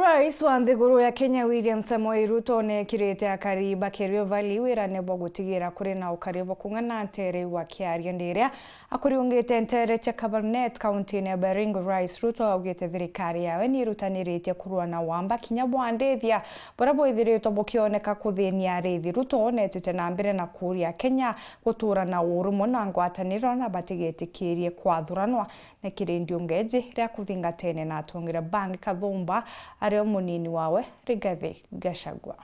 Rais wa nthiguru ya Kenya William Samoei Ruto nekirite akari ba Kerio Valley wirane bwa gutigira kuri na ukari bwa kung'ana ntere wa kiaria ndiria akuriungite ntere cha Kabarnet kaunti ya Baringo. Rais Ruto augite thirikari yawe ni irutaniritie kurua na wamba kinya bwandithia buria bwithiritwo bukioneka kuthinia arithi. Ruto onetete na mbere na kuria Kenya gutura na urumwe na ngwataniro na batigetikirie kwathuranwa na kirindio ngeji ria kuthingatene na atongoria bangi Kathumba ario munini wawe Rigathi Gachagua.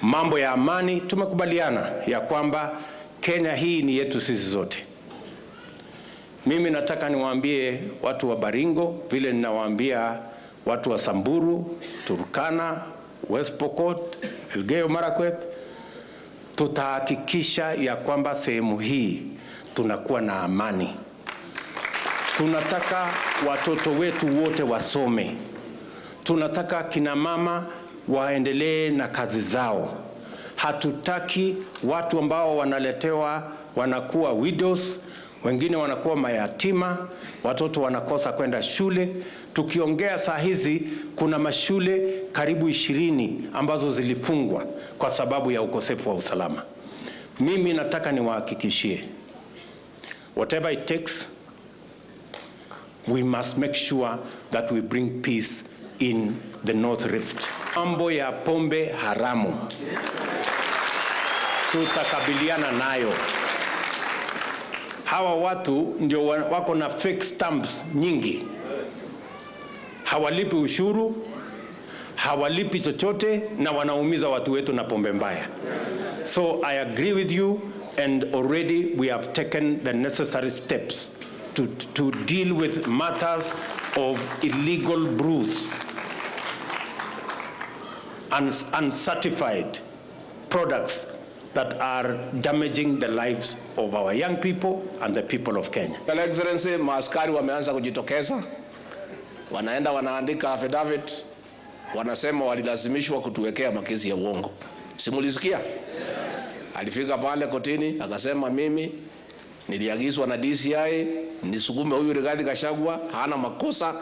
Mambo ya amani tumekubaliana ya kwamba Kenya hii ni yetu sisi zote. Mimi nataka niwaambie watu wa Baringo vile ninawaambia watu wa Samburu, Turkana, West Pokot, Elgeyo Marakwet, tutahakikisha ya kwamba sehemu hii tunakuwa na amani. Tunataka watoto wetu wote wasome. Tunataka kina mama waendelee na kazi zao. Hatutaki watu ambao wanaletewa wanakuwa widows, wengine wanakuwa mayatima, watoto wanakosa kwenda shule. Tukiongea saa hizi kuna mashule karibu 20 ambazo zilifungwa kwa sababu ya ukosefu wa usalama. Mimi nataka niwahakikishie, whatever it takes, we must make sure that we bring peace in the North Rift. Mambo ya pombe haramu tutakabiliana nayo. Hawa watu ndio wako na fake stamps nyingi, hawalipi ushuru, hawalipi chochote, na wanaumiza watu wetu na pombe mbaya. So I agree with you and already we have taken the necessary steps to deal with matters of illegal brews and uncertified products that are damaging the lives of our young people and the people of Kenya. Your Excellency, maaskari wameanza kujitokeza, wanaenda wanaandika affidavit, wanasema walilazimishwa kutuwekea makesi ya uongo. Simulisikia? Alifika pale kotini akasema, mimi niliagizwa na DCI nisukume huyu Rigathi Gachagua, hana makosa,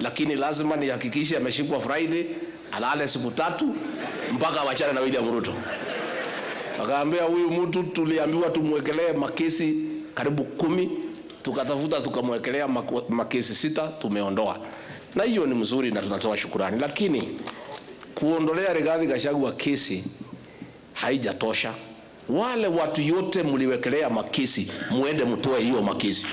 lakini lazima nihakikishe ameshikwa Friday, alale siku 3 mpaka wachane na William Ruto. Akaambia huyu mtu tuliambiwa tumwekelee makesi karibu 10, tukatafuta tukamwekelea makesi 6, tumeondoa. Na hiyo ni mzuri na tunatoa shukurani, lakini kuondolea Rigathi Gachagua kesi haijatosha. Wale watu yote mliwekelea makesi, muende mtoe hiyo makesi.